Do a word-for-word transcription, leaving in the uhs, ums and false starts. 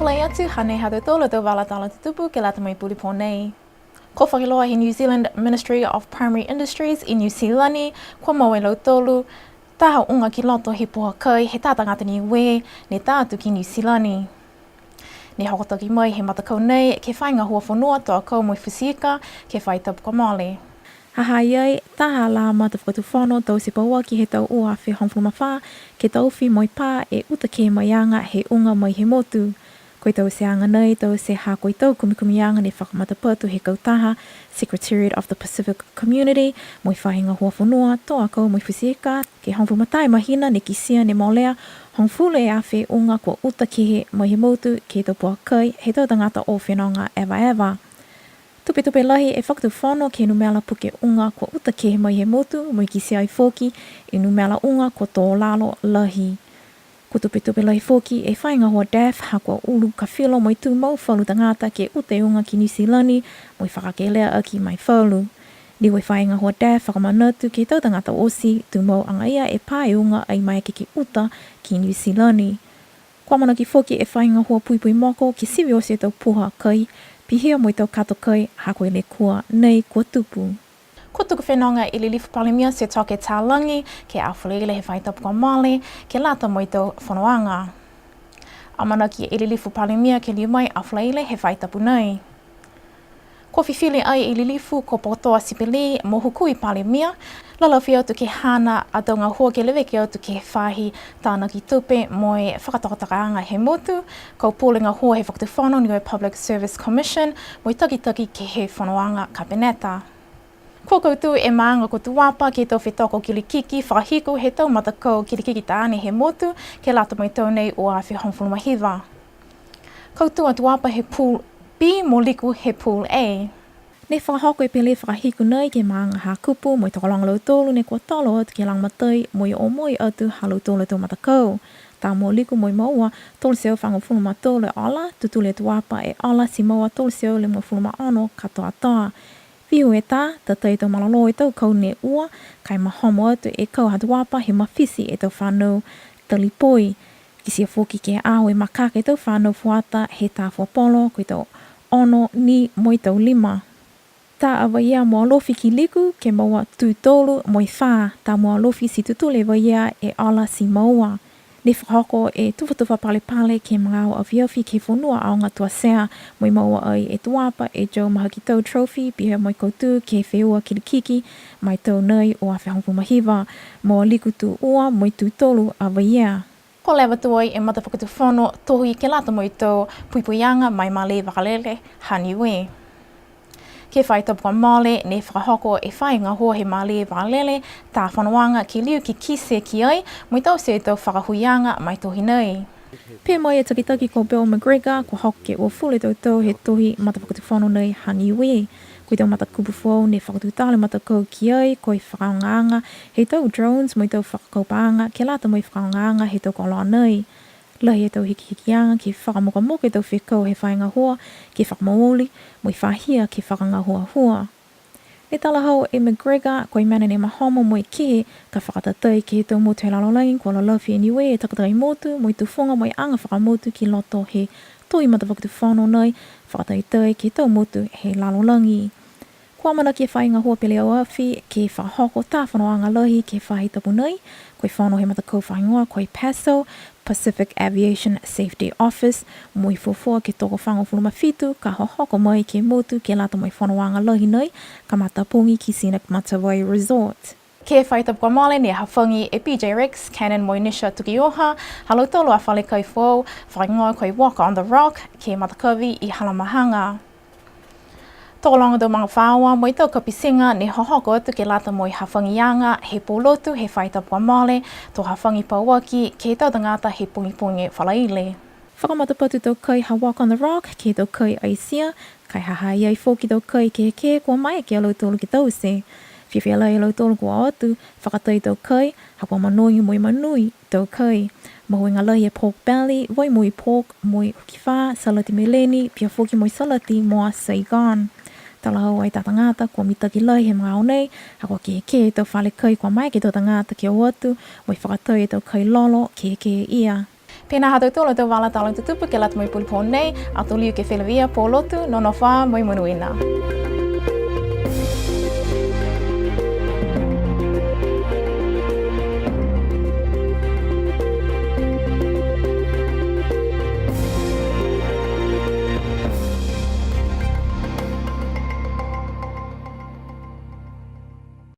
Ai atu, hanei ha tautolu a tau vala tala tutupu ke lata mo e puli pō nei. Ko e fakailoa he New Zealand Ministry of Primary Industries i Niu Silani, kua moua e lautolu taha uga ki loto he puha kai he tau tagata Niue ne ta atu ki Niu Silani. Ne hokotaki mai he matakau nei ke he faahi gahua fonua, tō akau mo e futi ika, ke he faahi tapu kua mole. Ha ha i ai, taha a lā matafakatufono taute pauaki he tau ua afe hogofulu ma fā, ke taofi mo e pā e uta kehe maiaga he uga mai he motu. Ko e tauteaga nei, taute ha ko e tau kumikumiaga ne fakamatapatu he kautaha Secretariat of the Pacific Community, mo e faahi gahua fonua, tō akau mo e futi ika, ke hogofulu ma taha e mahina ne kitia ne molea hogofulu e afe uga kua uta kehe mai he motu ke he tau puha kai he tau tagata o fenoga evaeva. Tupetupe lahi e fakatufono ke he numela puke uga kua uta kehe mai he motu, mo e kitia ai foki e numela uga kua tō lalo lahi. Kua tupetupe lahi foki e faahi gahua DAFF, ha kua ulu ka filo mo e tumau falu tagata ke uta e uga ki Niu Silani, mo e fakakelea aki ma e falu. Liu e faahi gahua DAFF fakamanatu ke he tau tagata oti, tumau agaia e pā e uga ai maeke ke uta ki Niu Silani. Kua amanaki foki e faahi gahua puipui moko ke sivi oti e tau puha kai, pihia mo e tau kato kai, ha ko e lekua nei kua tupu. Kua tuku fenoga e Lilifu Palemia Sir Toke Talagi ke he Aho Falaile he faahi tapu kua mole, ke lata mo e tau fonoaga. Amanaki e Lilifu Palemia ke liu mai Aho Falaile he faahi tapu nei. Kua fifili ai e Lilifu ko Pokotoa Sipeli mo Hukui Palemia, lalafi atu ke he haana a tau gahua ke leveki atu ke he faahi tānaki tupe mo e fakatokatokaaga he motu, kau pule gahua he fakatufono Niue Public Service Commission, mo e takitaki ke he fonoaga Kapeneta. Kua kautū e maaga ko Tuapa ke he tau fetoko kilikiki fakahiku he tau matakau kilikiki taane he motu, ke lata mo e tau nei ua afe hogofulu ma hiva. Kautū a Tuapa he Pool B mo Liku he Pool A. Ne fakahoko e pele fakahiku nei ke he maaga Hakupu mo e tokologa lautolu ne kua tolo atu ke lagomatai mo e omoi atu ha lautolu a tau matakau. Tā mua Liku mo e moua tolu e teau fagofulu ma tolu e ola, tutuli e Tuapa e ola ti moua tolu e teau limagofulu ma ono katoatoa. Fihu e tā, tatai e tau malolō e tau kau ne ua, ka e mahomo atu e kau ha Tuapa he mafiti e tau fānau talipoi. Kitia foki ke he aho e makaka e tau fānau fuata he tā fuapolo, ko e tau ono ni mo e tau lima. Tā a Vaiea mo Alofi ki Liku, ke moua tū tolu mo e fā, tā mua Alofi ti tutuli e Vaiea e ola ti moua. Ne fakahoko e tufatufa palepale ke he magaaho afiafi ke he fonua aoga Tuatea, mo e moua ai e Tuapa e Joe Mahakitau Trophy, pihia mo e kautū ke he feua kilikiki ma e tau nei ua afe hogofulu ma hiva, mo Liku tū ua mo e tū tolu a Vaiea. Kua leva tuai e matafakatufono tohi ke lata mo e tau puipuiaga ma e malē vakalele ha Niue. Ke he faahi tapu kua mole, ne fakahoko e faahi gahua he malē vakalele tā fonoaga ke liu ke kitekite ai, mo e taute e tau fakahuiaga ma e tohi nei. Pehē mai e takitaki ko Bill McGregor, kua hoko ke uafulu e tau tau he tohi matafakatufono nei ha Niue. Ko e tau matakupu foou ne fakatutala e matakau ki ai, ko e fakaaogaaga he tau drones mo e tau fakakaupaaga ke lata mo e fakaaogaaga he tau koloa nei. Lahi e tau hikihikiaga ke fakamukamuka e tau fekau he faahi gahua ke fakamooli mo e fahia ke fakagahuahua. Ne talahau e McGregor, ko e mena ne mahomo mo e kehe ka fakatatai ke he tau motu he lalolagi kua lalafi e Niue e takatakai motu mo e tufuga mo e aga fakamotu ki loto he tohi matafakatufono nei, fakatatai ke he tau motu he lalolagi. Kua amanaki e faahi gahua peleō afi ke fakahoko tā fonoaga lahi ke he faahi tapu nei, ko e fono he matakau fakahigoa ko e PASO, Pacific Aviation Safety Office, mo e fuafua ke tokofagofulu ma fitu ka hohoko mai ke he motu ke lata mo e fonoaga lahi nei, kamata pogipogi ki Scenic Matavai Resort. Ke he faahi tapu kua mole ne hafagi e PJ Rex, Cannon mo e Nisha Tukioha, ha lautolu a fale kai foou, fakahigoa ko e Walk on the Rock, ke he matakavi i Halamahaga. Tokologa tau magafaoa mo e tau kapitiga ne hohoko atu ke lata mo e hafagiaga he pō Lotu he faahi tapu kua mole, to hafagi pauaki ke he tau tagata he pogipogi Falaile. Fakamatapatu tau kai ha Walk on the Rock ke he tau kai Aisia, ka e ha ha i ai foki tau kai kehekehe kua maeke a lautolu ke taute. Fiafia lahi a lautolu kua o atu, fakatai tau kai, ha kua manogi mo e manui tau kai. Mahuiga lahi e pork belly, vai mo e pork, mo e hukifā, salati meleni, pihia foki mo e salati moa Saigon. Talahau ai e tau tagata kua mitaki lahi he magaaho nei, ha kua kehekehe e tau fale kai kua maeke e tau tagata ke o atu, mo e fakatai e tau kai lolo kehekehe ia. Pihia ha tautolu a tau vala tala tutupu ke lata mo e pulipō nei, ato liu ke feleveia, pō lotu, nonofo ā mo e monuina.